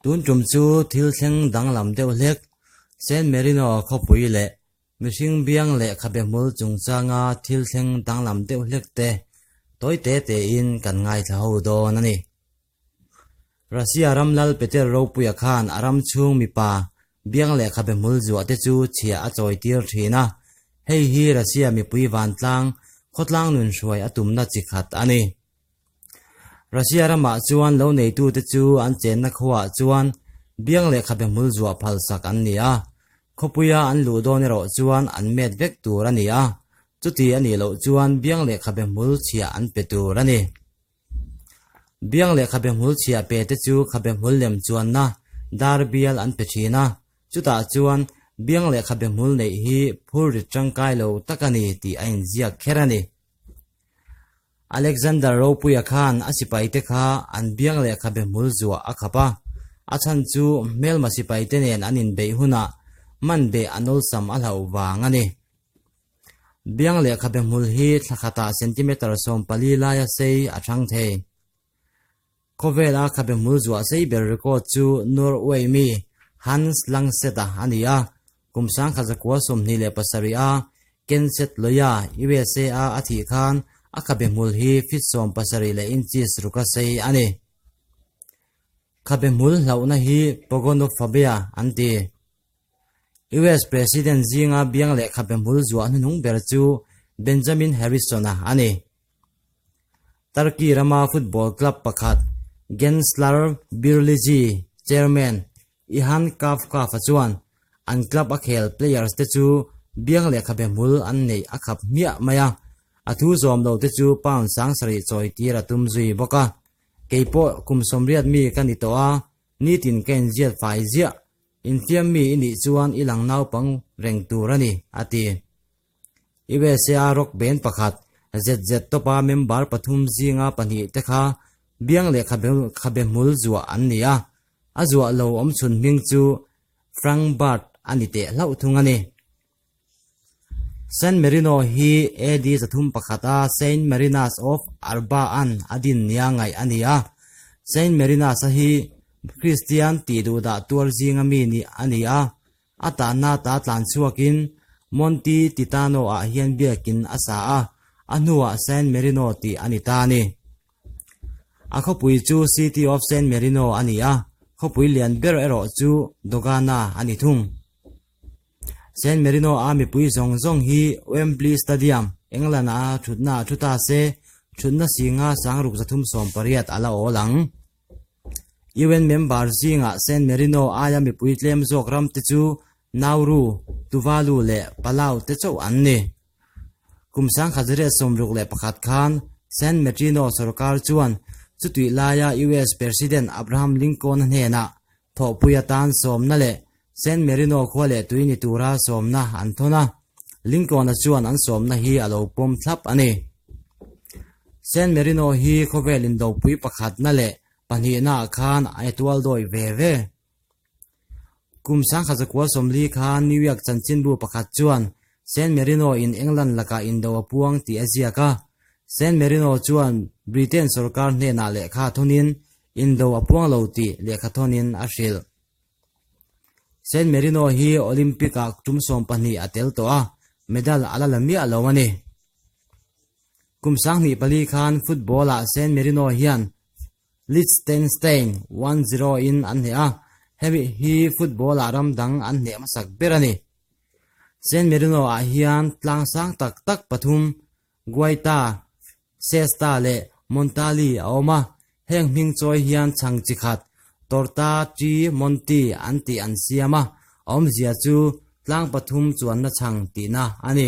Tun tum chu thil thleng danglam deuh hlek, San Marino khawpui leh mihring biang leh khabe hmul chungchanga thil thleng danglam deuh hlek te tawi te tein kan ngaithla ho dawn a ni. Russia ram lal Peter Ropuia khan a ram chhung mipa biang leh khabe hmul zuah te chu chhia a chawi tir thin a, hei hi Russia mipui vantlang khawtlang nun hruai a tumna chi khat a ni. Russia ramah chuan lo neitute chu an chenna khuaah chuan biang leh khabe hmul zuah phalsak an ni a, khawpuia an luh dawn erawh chuan an met vek tur a ni a, chuti a nih loh chuan biang leh khabe hmul chhiah an pe tur a ni. Biang leh khabe hmul chhiah pe te chu khabe hmul lem chuanna dar bial an pe thin a, chutah chuan biang leh khabe hmul neih hi phur rit tangkai lo tak a ni tih a inziak kher a ni. Alexander Ropuia khan a sipaite kha an biang leh khabe hmul zuah a khap a, a chhan chu hmelma sipaite nen an inbeih hunah man beh an awlsam a hlauh vang a ni. Biang leh khabe hmul hi thla khatah centimeter 14 laia sei a thang thei. Khawvela khabe hmul zuah sei ber record chu Norway mi Hans Langseth-a a ni a, kum 1927 a Kenseth Loya, USA-a a thih khan a khabe hmul hi feet 70 leh inches ruka sei a ni. Khabe hmul hlauhna hi pogonophobia an ti. US President zinga biang leh khabe hmul zuah hnuhnung ber chu Benjamin Harrison-a a ni. Turkey rama football club pakhat Gençler Birligi chairman Ihan Kavkafa chuan an club a khel players te chu biang leh khabe hmul an neih a khap hmiah mai a, a thu zawm lo te chu pound 7000 chawi tir a tum zui bawk a. Kei pawh kum 80 mi ka ni tawh a, nitin ka inziat fai ziah. Infiam mi i nih chuan i lang naupang reng tur a ni, a ti. USA rock band pakhat ZZ Top-a member pathum zinga pahnih te kha biang leh khabe hmul zuah an ni a, a zuah lo awm chhun hming chu Frank Bird a ni teh hlauh thung a ni. San Marino hi AD 301 a Saint Marinus of Arba-a'n a din nia ngaih a ni a, Saint Marinus-a hi Kristian tih duhdah tuar zinga mi nih a ni a, A tahna ta tlan chhuakin Monte Titano-ah hian biakin a sa a, a hnuah San Marino tih a ni ta a ni. A khawpui chu City of San Marino a ni a, khawpui lian ber erawh chu Dogana a ni thung. San Marino-a mipui zawng zawng hi Wembley Stadium, England-a thutna a thu ta se, thutna singa 6380 a la awl ang. UN member zingah San Marino aia mipui tlem zawk ram te chu Nauru, Tuvalu leh Palau te chauh an ni. Kum 1961 khan San Marino sorkar chuan chutih laia US President Abraham Lincoln-a hnenah thawhpui atan sawmna leh San Marino khua leh tui ni tura sawmna an thawn a, Lincoln-a chuan an sawmna hi a lo pawm thlap a ni. San Marino hi khawvel indopui pakhatna leh pahnihnaah khan a tual dawi ve ve. Kum 1940 khan New York chanchinbu pakhat chuan San Marino in England lakah indo a puang tih a ziak a. San Marino chuan Britain sorkar hnenah lehkha thawnin indo a puang lo tih lehkha thawnin a hrilh. San Marino hi Olympic-ah tum 12 a tel tawh a, medal a la la miah lo a ni. Kum 24 khan football-ah San Marino hian Liechtenstein 1-0 in an hneh a, hemi hi football-ah ram dang an hneh hmasak ber a ni. San Marino-ah hian tlang sang tak tak pathum, Guaita, Sesta leh Montali a awm a, heng hming chawi hian chhang chi khat, Torta Tri Monti an tih an siam a, a awmzia chu tlang pathum chuanna chhang tihna a ni.